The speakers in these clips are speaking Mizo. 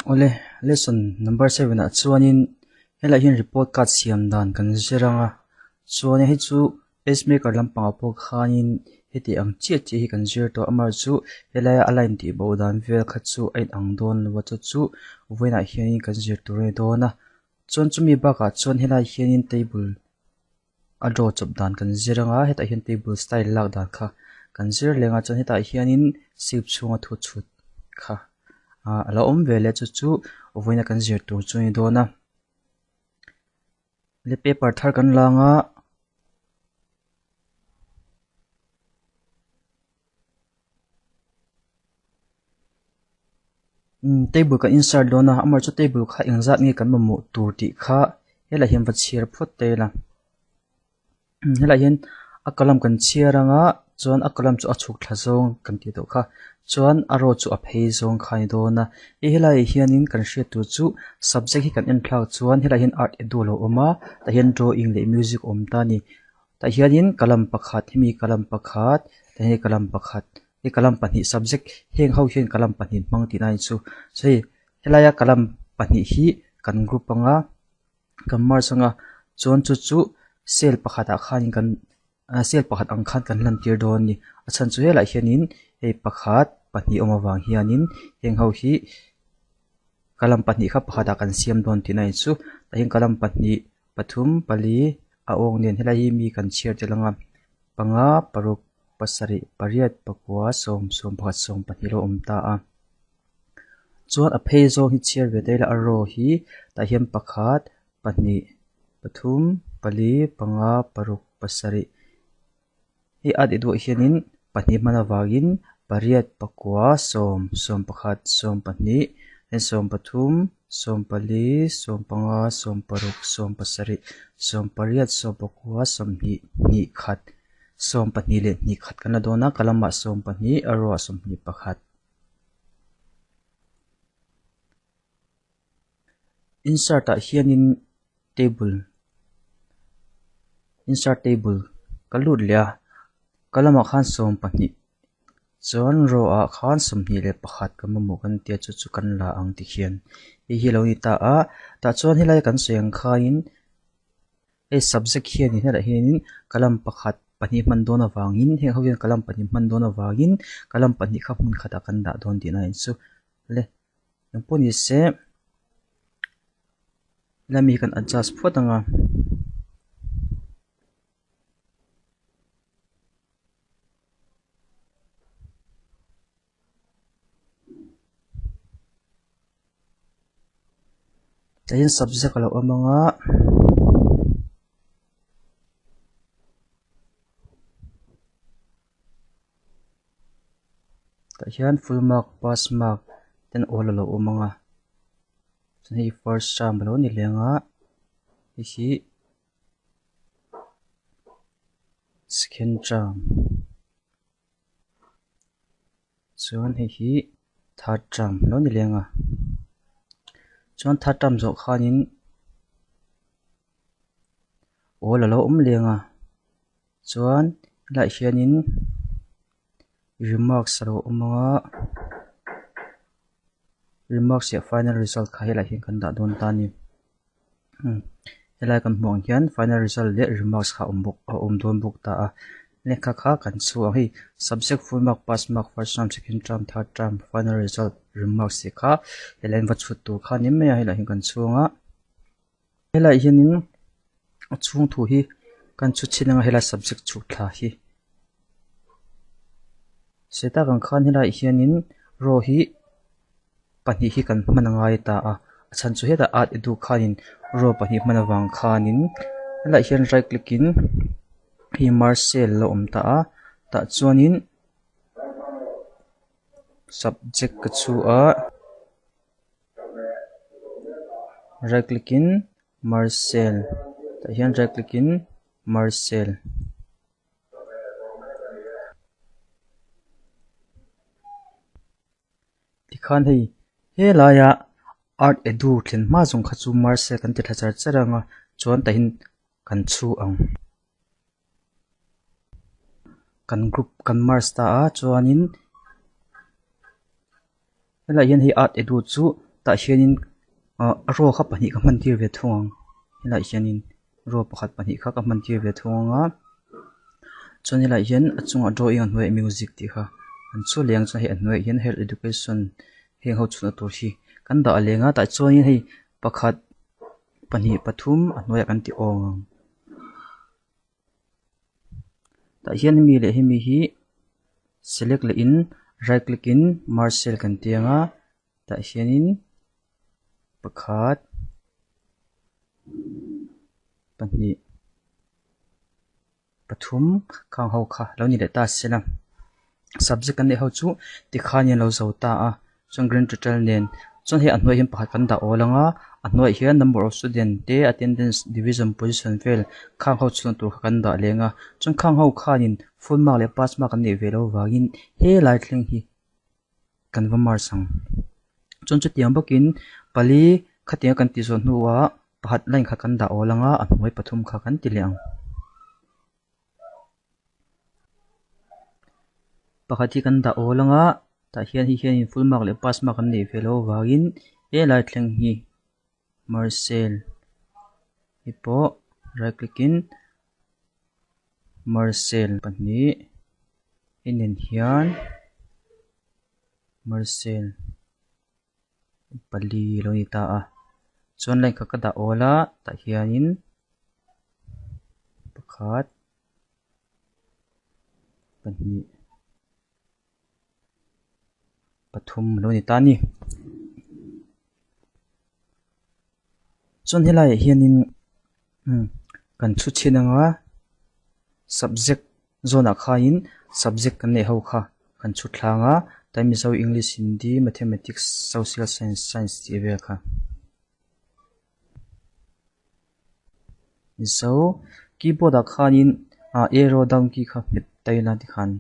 Awle, lesson number 7 ah chuanin helaiah hian report card siam dan kan zir ang a, chuan hei chu pacemaker lampangah pawh khanin heti ang chiah chiah hi kan zir tawh a, amaherawhchu helaia a line tih bo dan vel kha chu a inang dawn lo a, chu chu vawiinah hianin kan zir tur a ni dawn a, chuan chumi bakah chuan helaiah hianin table a draw chawp dan kan zir anga hetah hian table style lak dan kha kan zir leng a chuan hetah hianin shape chhunga thu chhut kha ah a lo awm ve leh chu chu vawiina kan zir tur chu a ni dawn a le paper thar kan la anga. Table kan insert dawn a amaherawhchu table kha engzat nge kan mamawh tur tih kha helaiah hian va chhiar phawt ta ila helaiah hian a column kan chhiar anga chuan a column chu a chhuk thla zawng kan tih tawh kha chuan a row chu a phei zawng kha a ni dawn a hei helaiah hianin kan hriat tur chu subject hi kan en thlak chuan helaiah hian art edu a lo awm a tah hian drawing leh music a awm ta a ni. Tah hianin column pakhat hemi column pakhat tah hian column pakhat hei column pahnih subject heng ho hian column pahnih hmang tihna a ni chu so hei helaia column pahnih hi kan group anga kan merge anga chuan chu chu cell pakhatah khanin kan ah cell pakhat ang khan kan lan tir dawn a ni a chhan chu helaiah hianin hei pakhat pahnih awm avang hianin heng ho hi column pahnih kha pakhatah kan siam dawn tihna a ni chu tah hian column pahnih. Pathum, pali a awng nen helai hi mi kan chhiar tel ang a, panga, paruk, pasarih, pariat, pakua, sawm, sawmpakhat, sawmpahnih lo awm ta a. Chuan a phei zawng hi chhiar ve ta ila a row hi tah hian pakhat, pahnih, pathum, pali, panga, paruk, pasarih hei a tih duah hianin pahnih hman avangin pariat pakua sawm sawmpakhat sawmpahnih then sawmpathum sawmpali sawmpanga sawmparuk sawmpasarih sawmpariat sawmpakua sawmhnih hnih khat sawmpahnih leh hnih khat kan la dawn a ka lamah sawmpahnih a row ah sawmhnih pakhat. Insert ah hianin table insert table ka lut leh a ka lamah khan 12 chuan row ah khan 21 ka mamawh kan tia chu chu kan la ang tikhian hei hi a lo ni ta a tah chuan helai kan sawi ang khain hei subject hianin helaiah hianin column pakhat pahnih hman dawn avangin heng ho hian column pahnih hman dawn avangin column pahnih kha hmun khatah kan dah dawn tihna a ni chu le. Engpawh ni se helai mi hi kan adjust phawt ang a. Tah hian subject a lo awm ang a. Tah hian full mark pass mark ten awl a lo awm ang a chuan hei first term a lo ni leng a hei hi second term chuan hei hi third term a lo ni leng a chuan third term zawh khanin awl a lo awm leng a. Chuan helaiah hianin remarks a lo awm ang a remarks leh final result kha helaiah hian kan dah dawn ta a ni helai kan hmuh ang hian final result leh remarks kha a awm bawk a awm dawn bawk ta a lehkha kha kan chhuah ang hei subject full mark pass mark first term second term third term final result remarks tih kha helai in va chhut tur kha a ni mai a helaiah hian kan chhung a. Helaiah hianin a chhung thu hi kan chhut chhin anga helai subject chhuk thla hi sawi tak ang khan helaiah hianin row hi pahnih hi kan hman a ngai ta a a chhan chu hetah art edu khanin row pahnih hman avang khanin helaiah hian right click in hei marcel a awm ta a tah chuanin subject ka chhu a. Right click in merge cell tah hian right click in merge cell. Tikhan hei helaia art edu thlen hma zawng kha chu merge cell kan ti thla char char ang a chuan tah hian kan chhu ang. Kan group kan merge ta a chuanin helaiah hian hei art edu chu Tah hianin ah row kha pahnih ka hman tir ve thung ang helaiah hianin row pakhat pahnih kha ka hman tir ve thung ang a chuan helaiah hian a chungah drawing a hnuaiah music tih kha an chhu leh ang chuan hei a hnuaiah hian health education heng ho chhunna tur hi kan dah leng a tah chuanin hei pakhat pahnih pathum a hnuaiah kan ti awng ang. Tah hian hemi leh hemi hi select leh in right click in merge cell kan ti ang a tah hianin pakhat pahnih pathum khang ho kha lo ni leh ta se la subject kan neih ho chu tikhan in a lo zo ta a chuan grand total nen chuan hei a hnuaiah hian pakhat kan dah awl ang a a hnuaiah hian number of student te attendance division position vel khang ho chhunna tur kha kan dah leng a chuan khang ho khanin full mark leh pass mark an neih ve loh avangin helai thleng hi kan va march ang chuan chutiang bawkin pali khatiang kan tih zawh hnuah pakhat line kha kan dah awl ang a a hnuai pathum kha kan ti leh ang. Pakhat hi kan dah awl ang a tah hian hei hianin full mark leh pass mark an neih ve loh avangin helai thleng hi marcel hi pawh right click in marcel pahnih hei nen hian marcel pali a lo ni ta a chuan line kha ka dah awl a tah hianin pakhat pahnih pathum a lo ni ta a ni chuan helaiah hianin kan thu chhin anga subject zawnah khanin subject kan neih ho kha kan chhut thlang a tlai Mizo English Hindi Mathematics Social Science Science tih vel kha. Mizo keyboard ah khanin ah arrow down key kha hmet ta ila tikhan.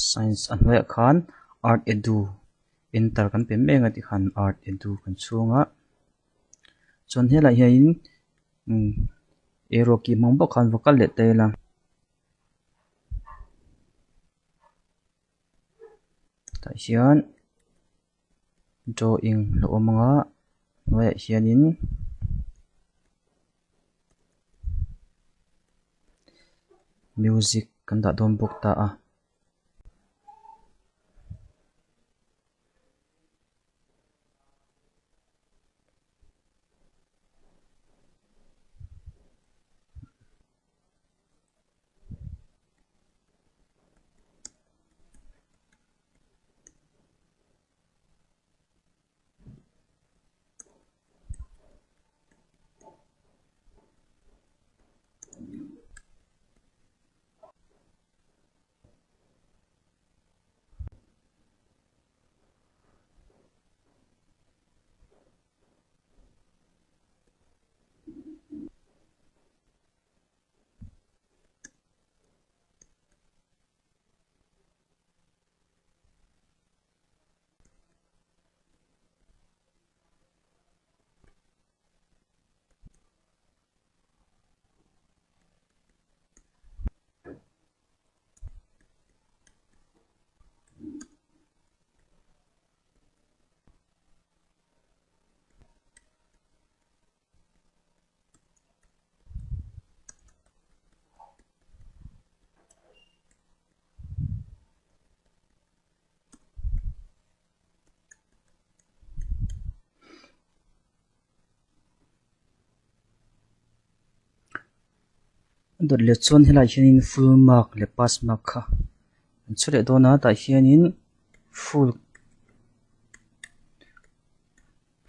Science a hnuaiah khan art edu enter kan pe mek a tikhan art edu kan chhung a chuan helaiah hianin umm arrow key hmang bawk khan va kal leh ta ila. Tah hian drawing la awm ang a hnuaiah hianin music kan dah dawn bawk ta a. A dawt leh chuan helaiah hianin full mark leh pass mark kha an chhu leh dawn a tah hianin full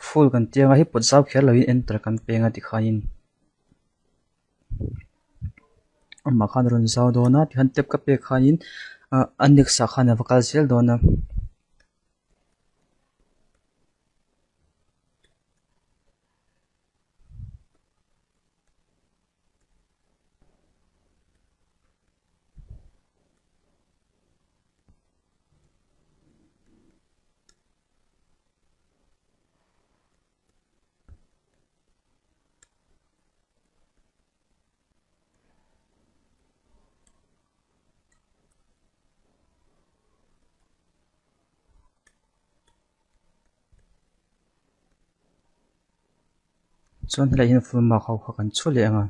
full kan ti anga hei pawt zau kher loin enter kan peng a tikhanin amah khan a rawn zau dawn a tikhan tab ka pek khanin ah a next ah khan a va kal zel dawn a. Chuan helaiah hian full mark ho kha kan chhu leh ang a.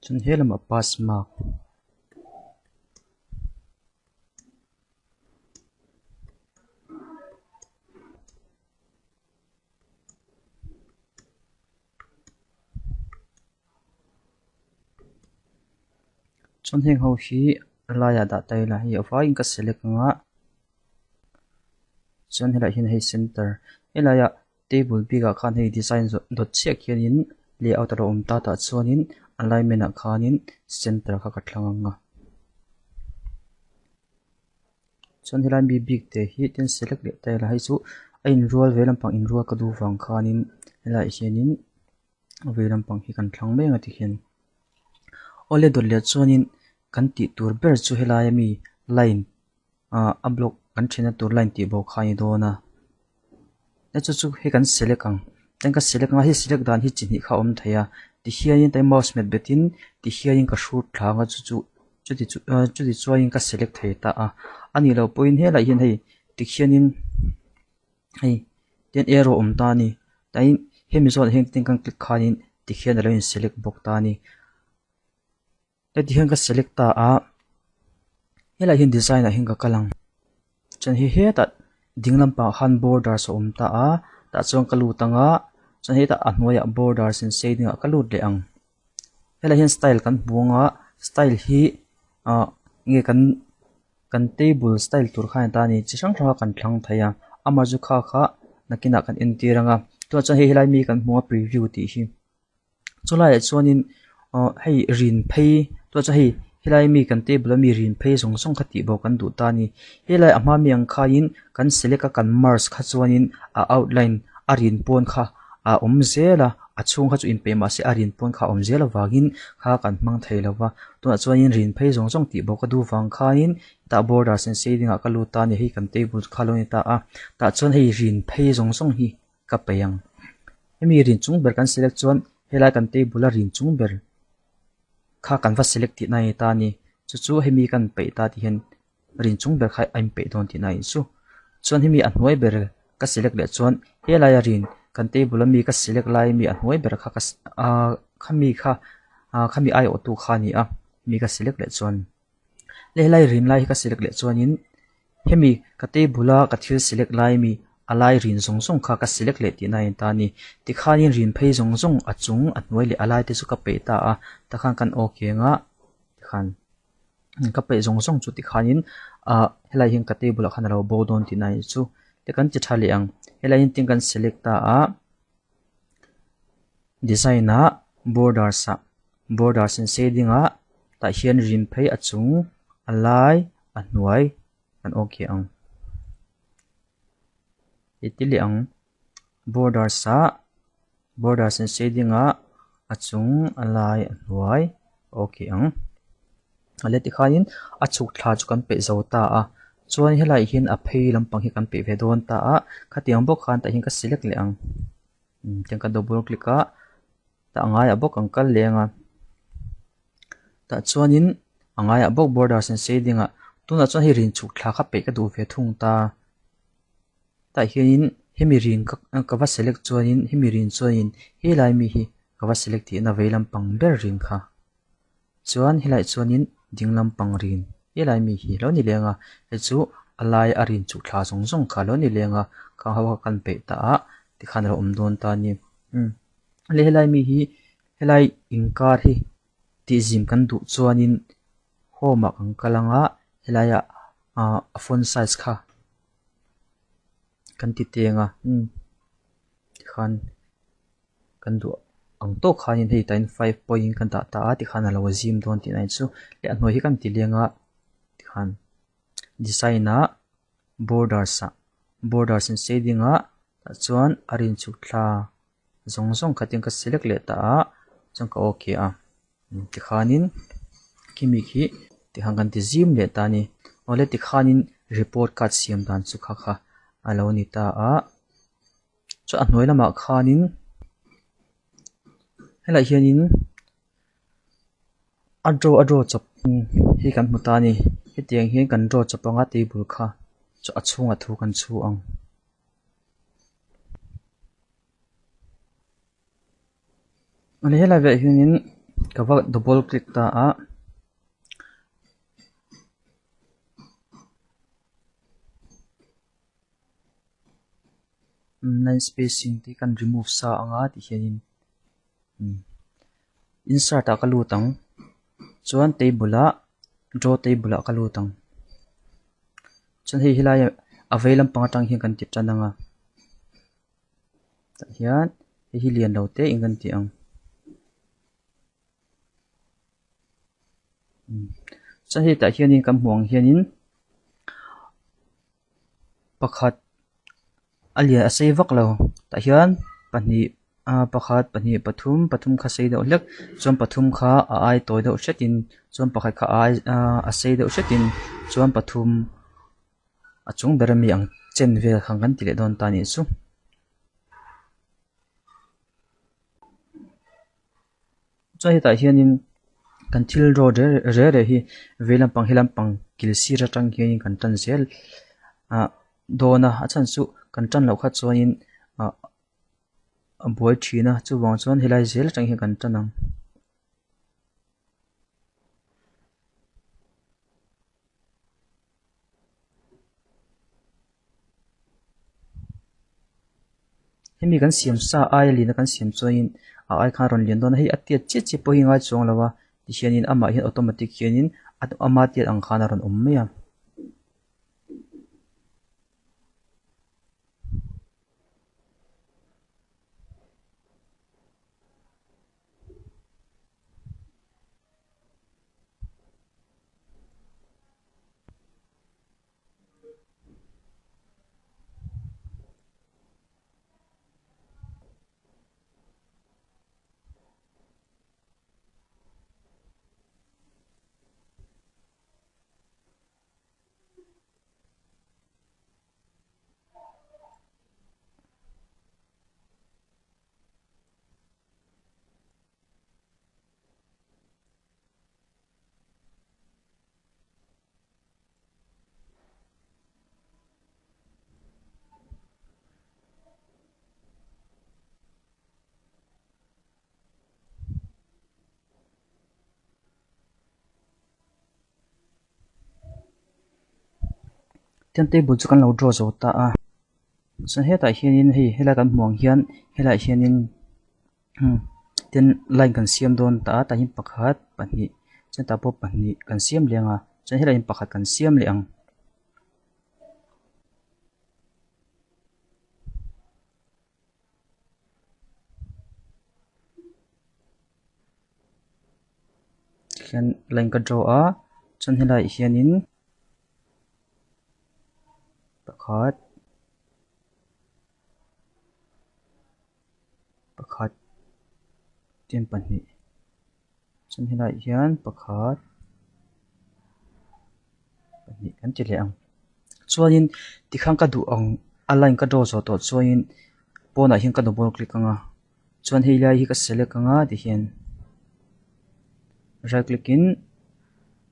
Chuan he lamah pass mark chuan heng ho hi a laiah dah ta ila hei a vaiin ka select ang a chuan helaiah hian hei center helaiah table bikah khan hei design zawh dawt chiah khianin layout a lo awm ta tah chuanin alignment ah khanin center kha ka thlang ang a chuan helai mi bik te hi tin select leh ta ila hei chu a inrual ve lampang inrual ka duh vang khanin helaiah hianin a vei lampang hi kan thlang mek a tikhian awle dawt leh chuanin kan tih tur ber chu helai ami line ah a block kan thenna tur line tih bo kha a ni dawn a hei chu chu hei kan select ang chuan ka select ang a hei select dan hi chi hnih kha a awm thei a tikhianin tlai mouse hmet betin tikhianin ka hrut thla ang a chu chu chuti chu chuti chuanin ka select thei ta a a nih loh pawhin helaiah hian hei tikhianin hei tian arrow a awm ta a ni tain hemi zawnah hian tin kan click khanin tikhian a lo in select bawk ta a ni. Heti hian ka select ta a, helaiah hian design ah hian ka kal ang, chuan hei hetah ding lampangah khan borders a awm ta a, tah chuan ka lut ang a, chuan hetah a hnuaiah borders in shading ah ka lut leh ang, helaiah hian style kan hmu ang a, style hi ah nge kan kan table style tur khan ta a ni chi hrang hrang a kan thlang thei a, amah chu kha kha nakinah kan entir ang a, tunah chuan hei helai mi kan hmu a preview tih hi. Chulaiah chuanin aw hei rin phei chuan chuan hei helai mi kan table a mi rin phei zawng zawng kha tih bo kan duh ta a ni. Helai a hma mi ang khaiin kan select a kan merge kha chuanin a outline a rin pawn kha a awm zel a, a chhung kha chu inpeih mahse a rin pawn kha a awm zel avangin kha kan hmang thei lo va. Tunah chuanin rin phei zawng zawng tih bo ka duh vang khanin tah border sen shading ah ka lut ta a ni hei kan table kha a lo ni ta a, tah chuan hei rin phei zawng zawng hi ka peih ang. Hemi rin chung ber kan select chuan helai kan table a rin chung ber kha kan va select tihna a ni ta a ni. Chu chu hemi kan peih ta tih hian rin chung ber kha a inpeih dawn tihna a ni chu. Chuan hemi a hnuai ber ka select leh chuan helaia rin kan table a mi ka select lai mi a hnuai ber kha ka ahh khami kha ahh khami aiawhtu kha a ni a, hemi ka select leh chuan. Helai rin lai hi ka select leh chuanin hemi ka table a ka thil select lai mi a lai rin zawng zawng kha ka select leh tihna a in ta a ni. Tikhanin rin phei zawng zawng a chung a hnuai leh a lai te chu ka peih ta a takhan kan ok anga tikhan ka peih zawng zawng chu tikhanin ah helai hian ka table ah khan a lo bo dawn tihna a nih chu. Ti kan ti tha leh ang helai hian tin kan select ta a design ah borders ah borders in shading ah tah hian rin phei a chung a lai a hnuai kan ok ang heti leh ang borders ah borders in shading ah a chung a lai a hnuai ok ang a let tikhanin a chhuk thla chu kan peih zo ta a chuan helaiah hian a phei lampang hi kan peih ve dawn ta a khatiang bawk khan tah hian ka select leh ang tiang ka double click a tah a ngaiah bawk an kal leng a tah chuanin a ngaiah bawk borders and shading ah tunah chuan hei rin chhuk thla kha peih ka duh ve thung ta tah hianin hemi rin ka ka va select chuanin hemi rin chuanin helai mi hi ka va select tihna vei lampang ber rin kha. Chuan helaiah chuanin ding lampang rin helai mi hi lo ni leng a, hei chu a lai a rin chuh thla zawng zawng kha lo ni leng a, khang ho kha kan peih ta a tikhan a lo awm dawn ta a ni. Umm le helai mi hi helai inkar hi tihzim kan duh chuanin home ah kan kal ang a helaiah ah a font size kha kan ti teng a umm tikhan. Kan duh ang tawk khanin hei tain 5 point kan dah ta a tikhan a lo zim dawn tih na chu leh a hnuai hi kan ti leng a tikhan design ah borders ah borders in shading ah. Tah chuan a rin chhuk thla zawng zawng kha tiang ka select leh ta a chuan ka okay a tikhanin khimi khi tikhan kan ti zim leh ta a ni. Awle tikhanin report card siam dan chu kha kha a lo ni ta a chuan a hnuai lamah khanin helaiah hianin a draw a draw chawp hi kan hmu ta a ni hetiang hian kan draw chawp anga table kha chu a chhungah thu kan chhu ang. Ani helai velah hianin ka va double click ta a. Line spacing te kan remove sa anga ti hianin insert ah ka lut ang chuan table ah draw table ah ka lut ang chuan hei helai a vei lampang atang hian kan ti tan ang a tah hian hei hi lian lo te in kan ti ang chuan hei tah hianin kan hmuh ang hianin pakhat a lian a sei vak lo tah hian pahnih ah pakhat pahnih pathum pathum kha sei deuh hlek chuan pathum kha a ai tawi deuh hretin chuan pakhat kha a ai ah a sei deuh hretin chuan pathum a chung ber ami ang chen vel khan kan ti leh dawn ta a nih chu. Chuan hetah hianin kan thil draw re re hi vei lampang he lampang kil sir atang hianin kan tan zel ah dawn a a chhan chu kan tan loh kha chuanin ah a buai thin a chuvang chuan helai zel atang hian kan tan ang. Hemi kan siam sa aia lian a kan siam chuanin a ai khan a rawn lian dawn a, hei a tiat chiah chiah pawh hi ngai chuang lo a tihianin amah hian automatic hianin ama tiat ang khan a rawn awm mai a. Tichuan table chu kan lo draw zo ta a chuan hetah hianin hei helai kan hmuh ang hian helaiah hianin tin line kan siam dawn ta a tah hian pakhat pahnih chuan tah pawh pahnih kan siam leh ang a chuan helaiah hian pakhat kan siam leh ang. Hian line ka draw a chuan helaiah hianin pakhat pakhat tlem pahnih chuan helaiah hian pakhat pahnih kan ti leh ang chuanin tikhan ka duh ang a line ka draw zawh tawh chuanin pawnah hian ka double click ang a chuan hei lai hi ka select ang a tihian right click in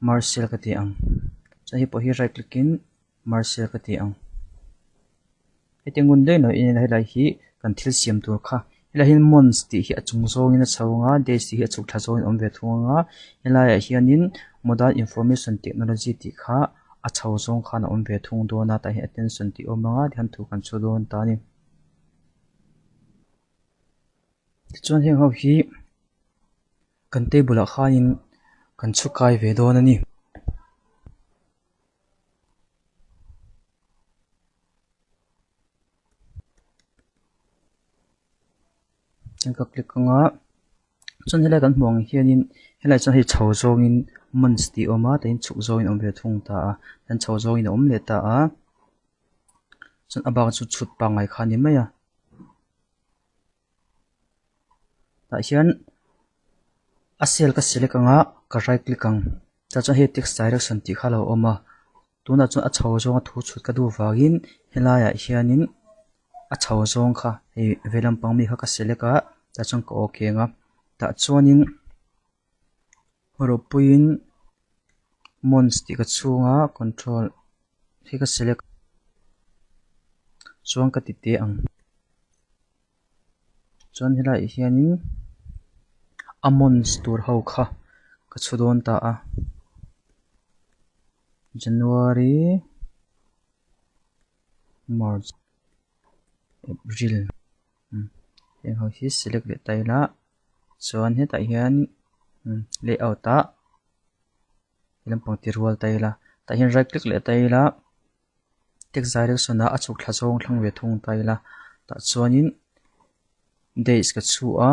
merge cell ka ti ang chuan hei pawh hi right click in merge cell ka ti ang. Hetiang ngun daih loh in helai hi kan thil siam tur kha helai hian months tih hi a chung zawngin a chho ang a days tih hi a chhuk thla zawngin a awm ve thung ang a helaiah hianin modern information technology tih kha a chho zawng khan a awm ve thung dawn a tah hian attention tih a awm ang a tihian thu kan chhu dawn ta a ni. Tichuan heng ho hi kan table ah khanin kan chhu kai ve dawn a ni. Chuan ka click ang a chuan helai kan hmuh ang hianin helai chuan hei chho zawngin months tih a awm a tin chhuk zawngin a awm ve thung ta a chuan chho zawngin a awm leh ta a chuan a bak chu chhut pangngai kha a ni mai a. Tah hian a cell ka select ang a ka right click ang tah chuan hei text direction tih kha a lo awm a tunah chuan a chho zawnga thu chhut ka duh vangin helaiah hianin a chho zawng kha hei vei lampang mi kha ka select a tah chuan ka okay ang a tah chuanin rawpuiin months tih ka chhung a control hi ka select chuan ka ti teh ang. Chuan helaiah hianin a months tur ho kha ka chhu dawn ta a January March April heng ho hi select leh ta ila chuan hetah hian layout ah lampang ti rual ta ila tah hian right click leh ta ila. Text direction ah a chhuk thla zawng thlang ve thung ta ila tah chuanin days ka chhu a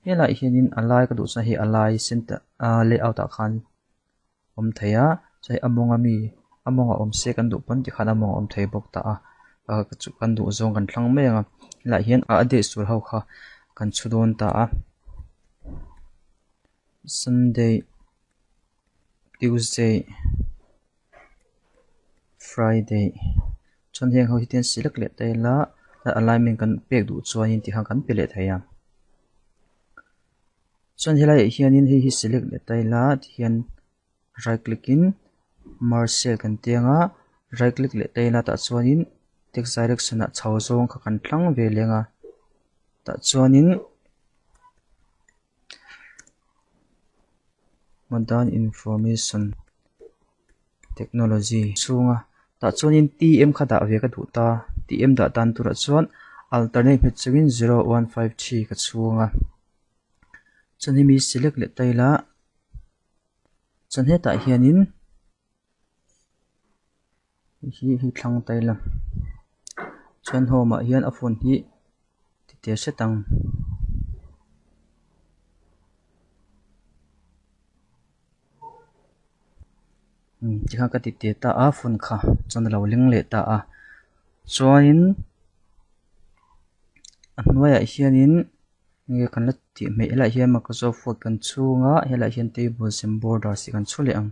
helaiah hianin a lai ka duh chuan hei a lai center ah layout ah khan awm thei a chuan hei a mawng ami a mawngah awm se kan duh pawn tikhan a mawngah awm thei bawk ta a kan duh zawng kan thlang mai ang a helaiah hian a days tur ho kha kan chhu dawn ta a Sunday Tuesday. Friday chuan heng ho hi te an select leh ta ila alignment kan pek duh chuanin tikhan kan pe leh thei a chuan helaiah hianin hei hi select leh ta ila tihian right click in merge cell kan ti anga right click leh ta ila tah chuanin text direction ah chho zawng kha kan tlang ve leng a tah chuanin. Modern information technology chhunga tah chuanin T M kha dah ve ka duh ta T M dah dan turah chuan alternate hmet chungin zero one five three ka chhung a chuan hemi select leh ta ila chuan hetah hianin hei hi thlang ta ila chuan home ah hian a phone hi ti te hret ang. Tikhan ka ti te ta a phone kha chuan a lo leng leh ta a chuanin a hnuaiah hianin nge kan la tih hmeh helaiah hian Microsoft word kan chhung a helaiah hian table sem borders tih kan chhu leh ang.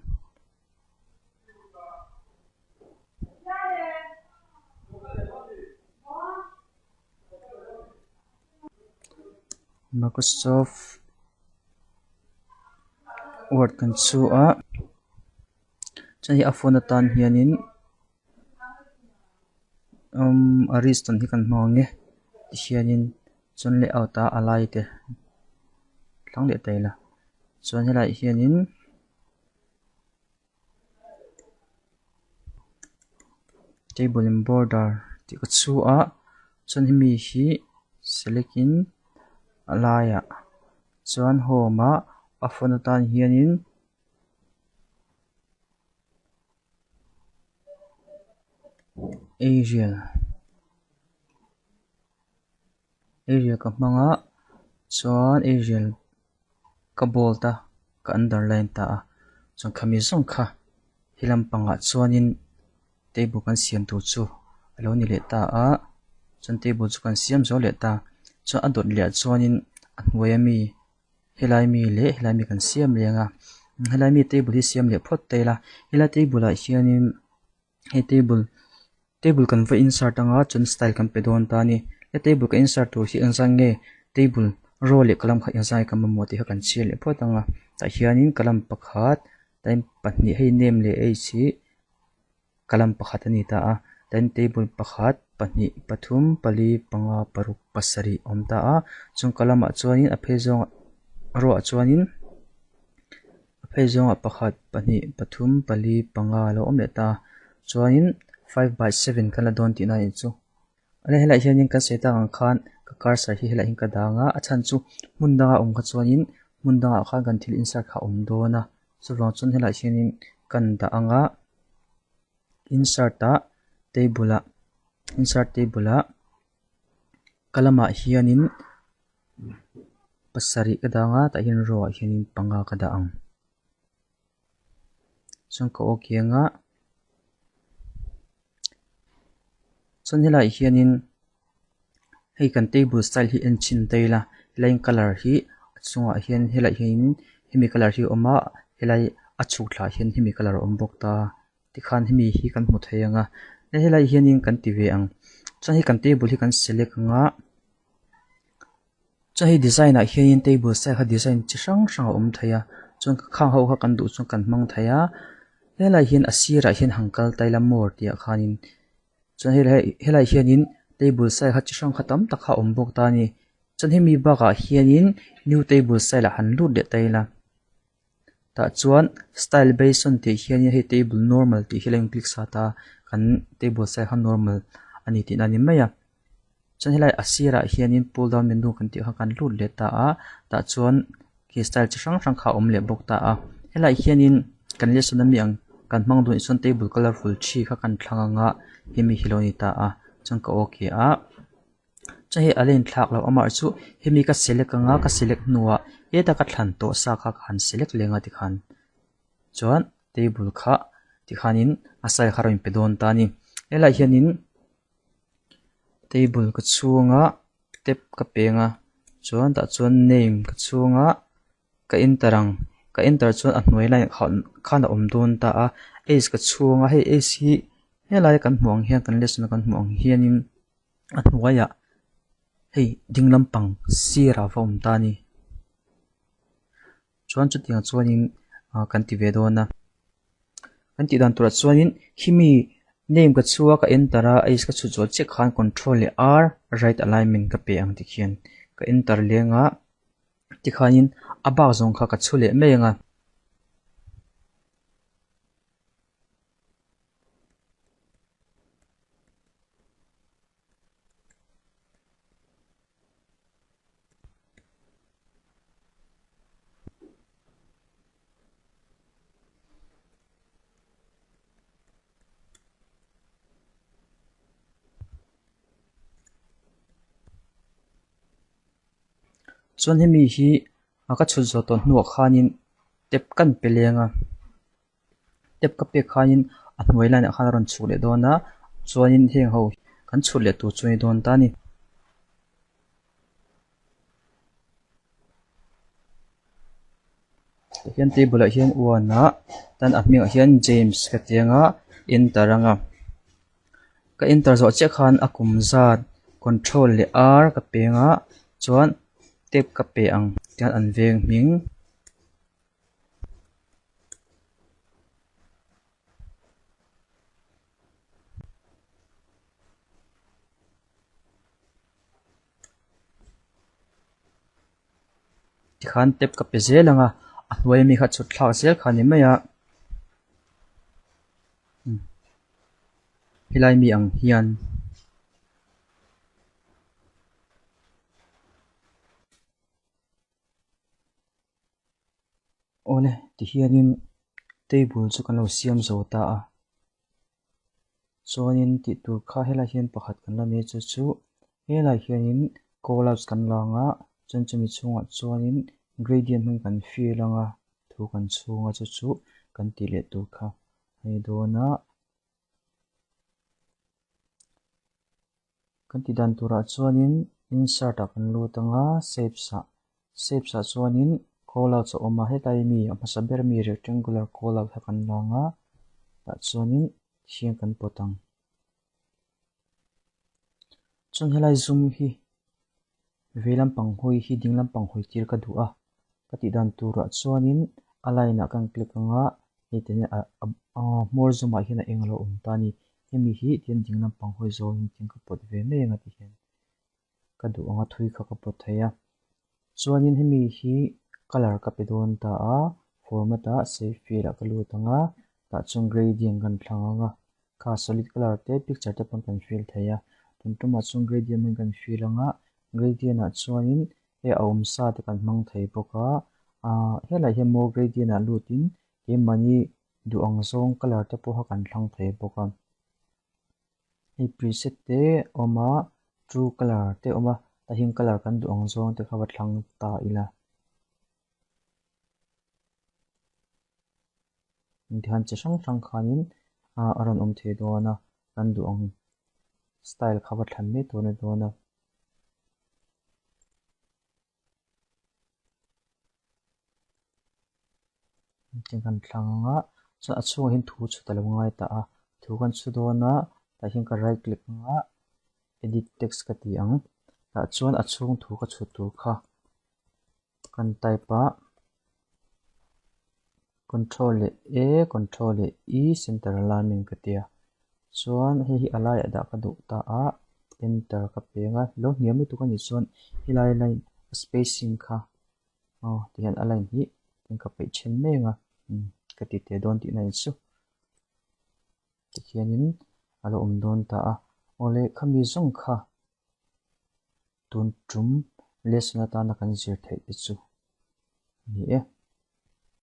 Microsoft word kan chhu a chuan hei a phone atan hianin umm ariston hi kan hmang ang e tihianin chuan layout ah a lai te thlang leh ta ila chuan helaiah hianin. Table in border tih ka chhu a chuan hemi hi select in a laiah chuan home ah a font atan hianin Arial Arial ka hmang a chuan Arial. Ka bold a ka underline ta a chuan khami zawng kha he lampangah chuanin table kan siam tur chu a lo ni leh ta a chuan table chu kan siam zo leh ta chuan a dawt leh ah chuanin a hnuai ami helai mi leh helai mi kan siam leh ang a helai mi table hi siam leh phawt ta ila helai table ah hianin hei table table kan va insert anga chuan style kan pe dawn ta a ni he table ka insert tur hi engzah nge table row leh column kha engzah nge ka mamawh tih kha kan chhiar leh phawt ang a tah hianin column pakhat time pahnih hei name leh age hi column pakhat a ni ta a time table pakhat pahnih pathum pali panga paruk pasarih a awm ta a chung column ah chuanin a phei zawngah row ah chuanin. A phei zawngah pakhat pahnih pathum pali panga a lo awm leh ta a chuanin five by seven kan la dawn tihna a nih chu ale helaiah hianin kan sawi tak ang khan ka cursor hi helaiah hian ka dang a a chhan chu hmun danga awm kha chuanin hmun dangah khan kan thil insert kha a awm dawn a chuvang chuan helaiah hianin kan dah ang a insert ah table ah insert table ah ka lamah hianin. Pasarih ka dang a tah hian row ah hianin panga ka dah ang chuan ka aw kiang a chuan helaiah hianin hei kan table style hi en chhin ta ila helaiin colour hi a chungah hian helaiah hianin hemi colour hi a awm a helai a chhuk thla ah hian hemi colour a awm bawk ta tikhan hemi hi kan hmu thei ang a helai hianin kan ti ve ang chuan hei kan table hi kan select ang a chuan hei design ah hianin table style kha design chi hrang hrang a awm thei a chuan khang ho kha kan duh chuan kan hmang thei a helaiah hian a sirah hian han kal ta ila more tih ah khanin chuan helai helaiah hianin table style kha chi hrang kha tam tak kha a awm bawk ta a ni chuan hemi bakah hianin new table style ah han lut leh ta ila tah chuan style based on tih hianin hei table normal tih hi a lo in click sat a kan table style kha normal a ni tihna a ni mai a chuan helai a sirah hianin pull down menu kan tih kha kan lut leh ta a tah chuan khi style chi hrang hrang kha a awm leh bawk ta a helaiah hianin kan lesson ami ang kan hmang duh chuan table colourful thi kha kan thlang ang a hemi hi lo ni ta a chuan ka okay a chuan hei a la inthlak loh amah chu hemi ka select ang a ka select hnuah heta ka thlan tawh sa kha ka han select leng a tikhan chuan table kha tikhanin a style kha a rawn inpe dawn ta a ni helaiah hianin. Table ka chhunga tap ka peng a chuan tah chuan name ka chhunga ka enter ang ka enter chuan a hnuai line khan a awm dawn ta a age ka chhunga hei age hi helai kan hmuh ang hian kan lesson a kan hmuh ang hianin a hnuaiah hei ding lampang sirah va awm ta a ni. Chuan chutiang chuanin ah kan ti ve dawn a kan tih dan turah chuanin khimi name ka chhua ka enter a age ka chhut zawh chiah khan control leh r right alignment ka pe ang tikhian ka enter leng a tikhanin a bak zawng kha ka chhu leh mai ang a. Chuan hemi hi a ka chhut zawh tawh hnuah khanin tap kan pe leng a. Tap ka pek khanin a hnuai line ah khan a rawn chhuk leh dawn a chuanin heng ho kan chhut leh tur chu a ni dawn ta a ni. Tihian table ah hian one ah tan a hmingah hian James ka ti ang a enter ang a ka enter zawh chiah khan a kum zat control leh r ka peng a chuan tap ka pe ang tihian an veng hming. Tikhan tap ka pe zel ang a a hnuai ami kha chhut thlak zel kha a ni mai a helai mi ang hian. Awle tihianin table chu kan lo siam zo ta a chuanin tih tur kha helai hian pakhat kan la nei chu chu helai hianin call outs kan la ang a chuan chumi chhungah chuanin gradient hmang kan fill ang a thu kan chhung a chu chu kan tih leh tur kha a ni dawn a. Kan tih dan turah chuanin insert ah kan lut ang a shapes ah shapes ah chuanin call outs a awm a hetlai mi a hmasa ber mi rectangular call out kha kan la ang a tah chuanin thiang kan pawt ang. Chuan helai zoom hi vei lampang hawi hi ding lampang hawi tir ka duh a ka tih dan turah chuanin a line ah kan click ang a hei te hian hmawr zoom ah hian a eng a lo awm ta a ni hemi hi tihian ding lampang hawi zawngin tihian ka pawt ve mai ang a tihian ka duh ang a thui kha ka pawt thei a chuanin hemi hi colour ka pe dawn ta a format ah save fill ah ka lut ang a tah chuan gradient kan thlang ang a kha solid colour te picture te pawn kan fill thei a tun tumah chuan gradient hmangin kan fill ang a gradient ah chuanin hei a awm sa te kan hmang thei bawk a ahh helaiah hian more gradient ah lutin keimahni duh ang zawng colour te pawh kha kan thlang thei bawk a hei preset te a awm a true colour te a awm a tah hian colour kan duh ang zawng te kha va thlang ta ila. Engtihan chi hrang hrang khanin ah a rawn awm thei dawn a kan duh ang style kha va thlan mai tur a ni dawn a. Tiang kan thlang ang a, chuan a chhungah hian thu chhut a lo ngai ta a, thu kan chhu dawn a, tah hian ka right click ang a, edit text ka ti ang, tah chuan a chhung thu ka chhut tur kha kan type a, control leh A, control leh E center alignment ka ti a, chuan hei hi a laiah dah ka duh ta a, enter ka peng a, lo hniam lutuk a nih chuan helai line spacing kha Aw tihian a line hi in ka peih then mai ang a, umm ka ti teh dawn tihna in chu tikhianin a lo awm dawn ta a, awle khami zawng kha tun tum lesson atana kan zir theih te chu a ni e.